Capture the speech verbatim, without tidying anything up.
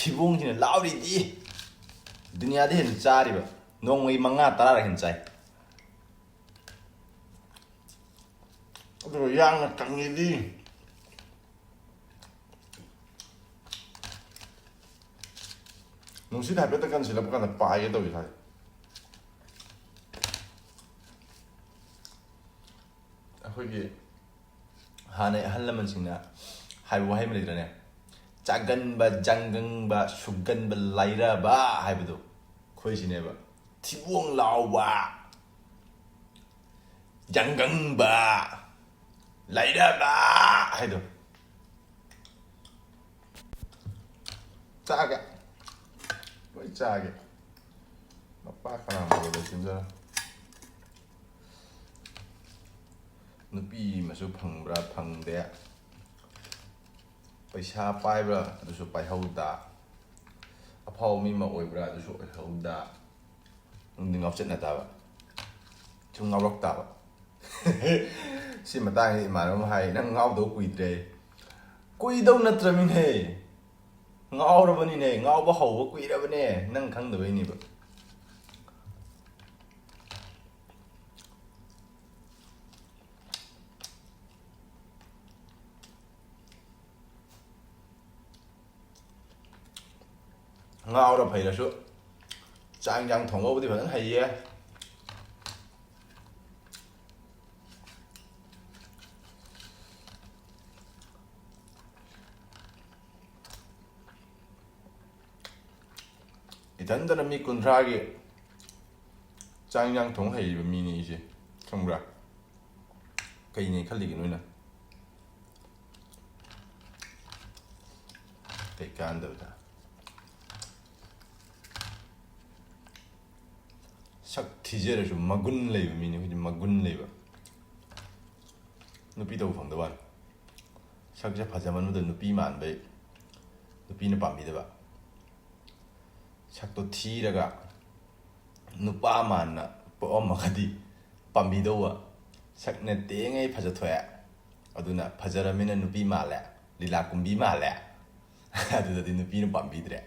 ꯊꯤꯕꯣꯡꯁꯤꯅ ꯂꯥꯎꯔꯤꯗꯤ ꯗꯨꯅꯤꯌꯥꯗ ꯍꯦꯟꯅ ꯆꯥꯔꯤꯕ, ꯅꯣꯡꯃꯒꯤ ꯃꯉꯥ ꯇꯔꯥꯔꯛ ꯍꯦꯟꯅ ꯆꯥꯏ꯫ ꯑꯗꯨꯒ ꯌꯥꯡꯅ ꯀꯪꯉꯤꯗꯤ꯫ ꯅꯨꯡꯁꯤꯠ ꯍꯥꯏꯐꯦꯠꯇ ꯀꯟꯁꯤꯜꯂꯛꯄ ꯀꯥꯟꯗ ꯄꯥꯏꯒꯦ ꯇꯧꯏ ꯏꯁꯥꯁꯦ꯫ ꯑꯩꯈꯣꯏꯒꯤ ꯍꯥꯟꯅꯩ ꯑꯍꯜ ꯂꯃꯟꯁꯤꯡꯅ ꯍꯥꯏꯕ ꯋꯥꯍꯩ ꯑꯃ ꯂꯩꯇ꯭ꯔꯅꯦ? "ꯆꯥꯒꯟꯕ, ꯖꯪꯒꯪꯕ, ꯁꯨꯒꯟꯕ, ꯂꯥꯏꯔꯕ" ꯍꯥꯏꯕꯗꯣ ꯑꯩꯈꯣꯏ ꯁꯤꯅꯦꯕ꯫ ꯊꯤꯕꯣꯡ ꯂꯥꯎꯕ, ꯖꯪꯒꯪꯕ, ꯂꯥꯏꯔꯕ ꯍꯥꯏꯗꯣ꯫ ꯆꯥꯒꯦ꯫ ꯂꯣꯏ ꯆꯥꯒꯦ꯫ ꯃꯄꯥ ꯀꯅꯥ ꯃꯈꯣꯏꯗ ꯁꯤꯟꯖꯔꯣ꯫ ꯅꯨꯄꯤ ꯑꯃꯁꯨ ꯐꯪꯕ꯭ꯔꯥ ꯐꯪꯗꯦ꯫ ꯄꯩꯁꯥ ꯄꯥꯏꯕ꯭ꯔꯥ ꯑꯗꯨꯁꯨ ꯄꯥꯏꯍꯧꯗ꯫ ꯑꯐꯥꯎꯕ ꯃꯤ ꯑꯃ ꯑꯣꯏꯕ꯭ꯔꯥ ꯑꯗꯨꯁꯨ ꯑꯣꯏꯍꯧꯗ꯫ ꯅꯪꯗꯤ ꯉꯥꯎꯆꯠꯅ ꯇꯥꯕ꯫ ꯁꯨꯝ ꯉꯥꯎꯔꯛ ꯇꯥꯕ꯫ ꯁꯤ ꯃꯇꯥꯡꯁꯤꯗ ꯏꯃꯥꯟꯅꯕ ꯑꯃ ꯍꯥꯏ, "ꯅꯪ ꯉꯥꯎꯗꯧ ꯀꯨꯏꯗ꯭ꯔꯦ꯫" ꯀꯨꯏꯗꯧ ꯅꯠꯇ꯭ꯔꯃꯤꯅꯦ꯫ ꯉꯥꯎꯔꯕꯅꯤꯅꯦ꯫ ꯉꯥꯎꯕ ꯍꯧꯕ ꯀꯨꯏꯔꯕꯅꯦ꯫ ꯅꯪ ꯈꯪꯗꯕꯩꯅꯦꯕ꯫ ꯉꯥꯎꯔ ꯐꯩꯔꯁꯨ ꯆꯥꯛ ꯏꯟꯖꯥꯡ ꯊꯣꯡꯕꯕꯨꯗꯤ ꯐꯖꯅ ꯍꯩꯌꯦ꯫ ꯏꯊꯟꯇꯅ ꯃꯤ ꯀꯨꯟꯊ꯭ꯔꯥꯒꯤ ꯆꯥꯛ ꯏꯟꯖꯥꯡ ꯊꯣꯡ ꯍꯩꯔꯤꯕ ꯃꯤꯅꯤ ꯑꯩꯁꯦ, ꯈꯪꯕ꯭ꯔꯥ? ꯀꯩꯅꯦ ꯈꯜꯂꯤꯒꯦ ꯅꯣꯏꯅ? ꯀꯩ ꯀꯥꯟꯗꯕꯗ꯫ ꯁꯛ ꯊꯤꯖꯔꯁꯨ ꯃꯒꯨꯟ ꯂꯩꯕ ꯃꯤꯅꯤ ꯑꯩꯈꯣꯏꯗꯤ, ꯃꯒꯨꯟ ꯂꯩꯕ꯫ ꯅꯨꯄꯤ ꯇꯧꯕ ꯐꯪꯗꯕ ꯋꯥꯅꯤ꯫ ꯁꯛꯁꯦ ꯐꯖꯃꯟꯕꯗ ꯅꯨꯄꯤ ꯃꯥꯟꯕꯩ ꯅꯨꯄꯤꯅ ꯄꯥꯝꯕꯤꯗꯕ꯫ ꯁꯛꯇꯣ ꯊꯤꯔꯒ ꯅꯨꯄꯥ ꯃꯥꯟꯅ ꯄꯣꯛꯑꯝꯃꯒꯗꯤ ꯄꯥꯝꯕꯤꯗꯧꯕ꯫ ꯁꯛꯅ ꯇꯦꯡꯉꯩ ꯐꯖꯊꯣꯛꯑꯦ, ꯑꯗꯨꯅ ꯐꯖꯔꯃꯤꯅ ꯅꯨꯄꯤ ꯃꯥꯜꯂꯦ, ꯂꯤꯂꯥ ꯀꯨꯝꯕꯤ ꯃꯥꯜꯂꯦ꯫ ꯑꯗꯨꯗꯗꯤ ꯅꯨꯄꯤꯅ ꯄꯥꯝꯕꯤꯗ꯭ꯔꯦ꯫